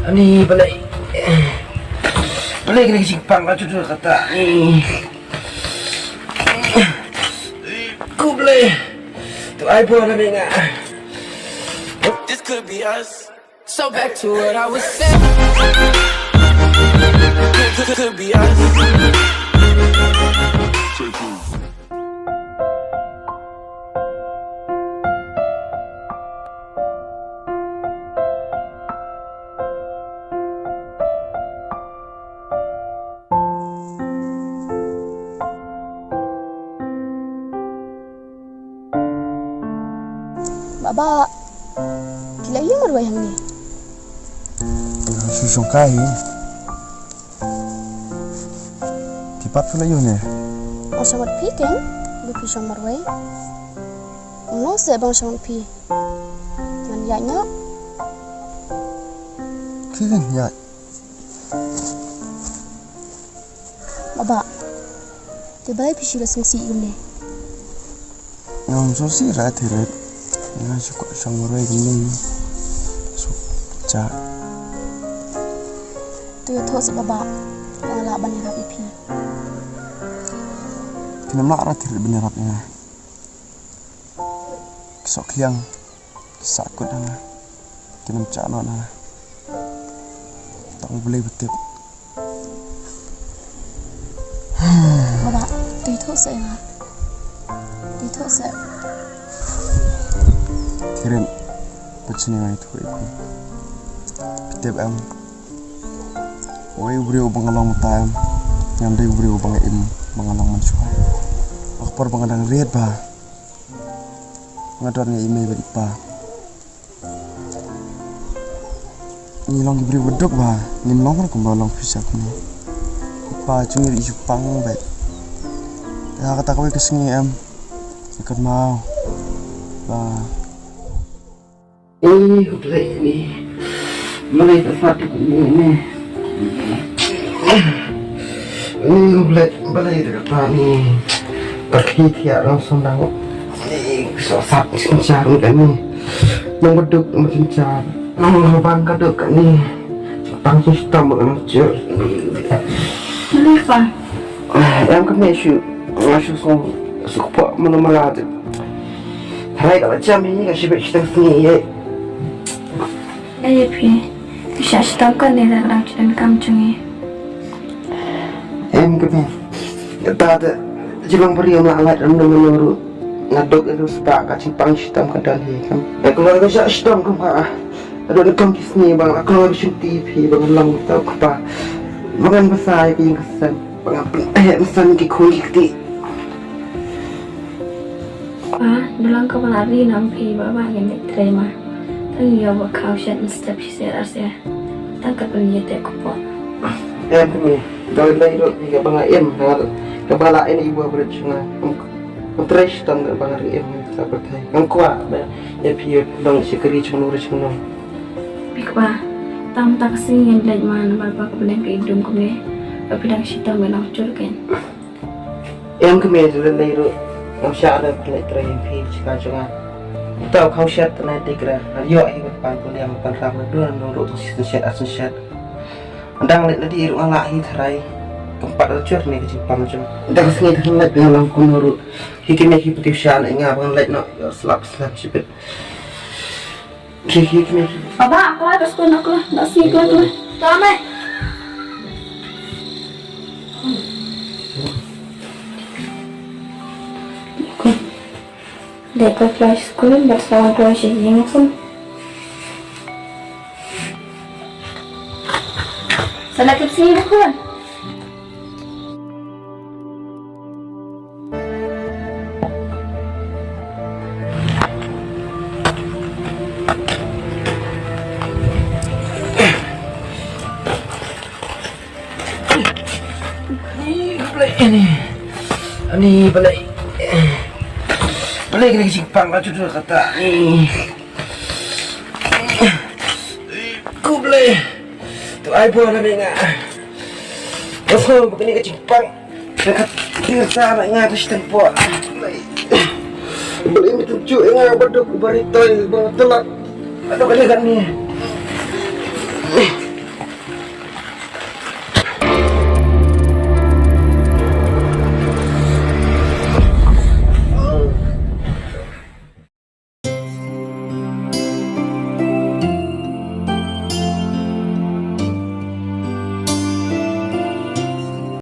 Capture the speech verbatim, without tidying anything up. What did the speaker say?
Ani balei. Balei kane ka jingpang la tutu kata ni. Khublei. Tu ai bor na nga. This could be us. So back to what I was saying. Could, could, could be us. Baba, ki la ïoh marwei hangne? Shu shong kai. Ki pat phi la ïoh ne? Ong shong wat phi keng, ba phi shong marwei. Ong no se bang shong wat phi. Ngan ïa nyok. Ki kan ïa. Baba, te balei phi shu la sngewsih kumne? Ngam sngewsih ra te ret. Nga shu kwah shong marwei kumne. Shu cha. To ïathuh seh baba. Nga lah ban ïarap ïa phi. Phin ym lah ra te ret ban ïarap ïa nga. Ki soh khiang. Ki sah kut ha nga. Kin ym jah noh na nga. Tang U Blei ba tip. Baba, to ïathuh seh ïa nga. To ïathuh seh. Kiren, pat sini nga ïathuh ïa phi. Phi tip em. Wei u briew ba nga long mynta em. Ngam dei u briew ba nga im, ba nga long mynshuwa. Ha ka por ba nga dang rit bha. Nga don nga i mei bad i pa. Ngi long ki briew ba duk bha, ngim long kumba long phi sha kane. I pa jong ngi i ju pang bha. Te ha kata kawei ka sngi em, ïa kynmaw ba. Eh, U Blei ni. Balei ta sat tu ni ni. Eh, U Blei, balei ta kata ni. Pergi tiada langsung dang. Eh, so sat ni synshar ni kan ni. Nang beduk nang synshar. Nang laban ka duk kan ni. Tang su stam nang cur. Balei pa? Em kane shu, shu song, shu kepok mana mala tu. Hynrei ka la jam hi ka shibit shiteng sngi ïa. Ïa phi. Sha shitom kane da ka dang shu donkam jong ngi. Em kane. Ta te jilang bari ym lah ngat ym nang nuru. Nga dok ïa ka spah ka jingpang shitom ka don hi kam. Ïa ka la ka sha shitom kam ka. Ka don kam ki sngi ba nga la kloi ba shu tip hi ba nga long ta u kpa. Ba ngan basa ïa ka ïing ka sem. Ba nga pyneh basa ki khun ki kti. Pa, da long kaba la ri na phi ba ba ngin leit trei ma. Tang ïa ba khaw shet step shi ser ar ser. Tang ka pynïaid te kpoh. Em kmie, da lei ruh ïa ba nga im ha kaba la en i ba bret shnga. Nga trei shitom da ba nga ri im sa pyrthei. Ngam kwah ba ïa phi dang shi kri jong no ri jong no. Phi kpa, tang ta ka sngi ngin leit ma namar ba ka bneng ka i dum kumne. Ba phi dang shitom ba nang chur ken. Em kmie, da lei ruh ngam shah da phi leit trei phi shika jong nga. Uta u khaw shet tang na dik ra. Nga ïoh hi ban pan pynliang pan ram na dur na ruh tang shi shet ar shet. Dang leit na dih ruh nga lah hi tharai. Kam pat da chur ne ka jingpang jong. Da ka sngi tang leit nga long kumno ruh. Hi kmie hi pyntiw sha na nga ba ngan leit noh. Ïa slap slap shibit. Hi hi kmie. Baba, kla ka skul na kla. Da sngi kla kla. To me. Dei ka kloi skul bad sa kloi shi ïing khun. Sa la kit sngi khun. Ani balei, ani balei, balei kane ka jingpang ka tutu kata ni. Khublei. Tu ai bor na nga. Bos ko ba kane ka jingpang. Ka tir sa na nga ta shiteng por. Balei mi tu ju nga ba duk ba ri toi ba telat. Aduh kane kan ni.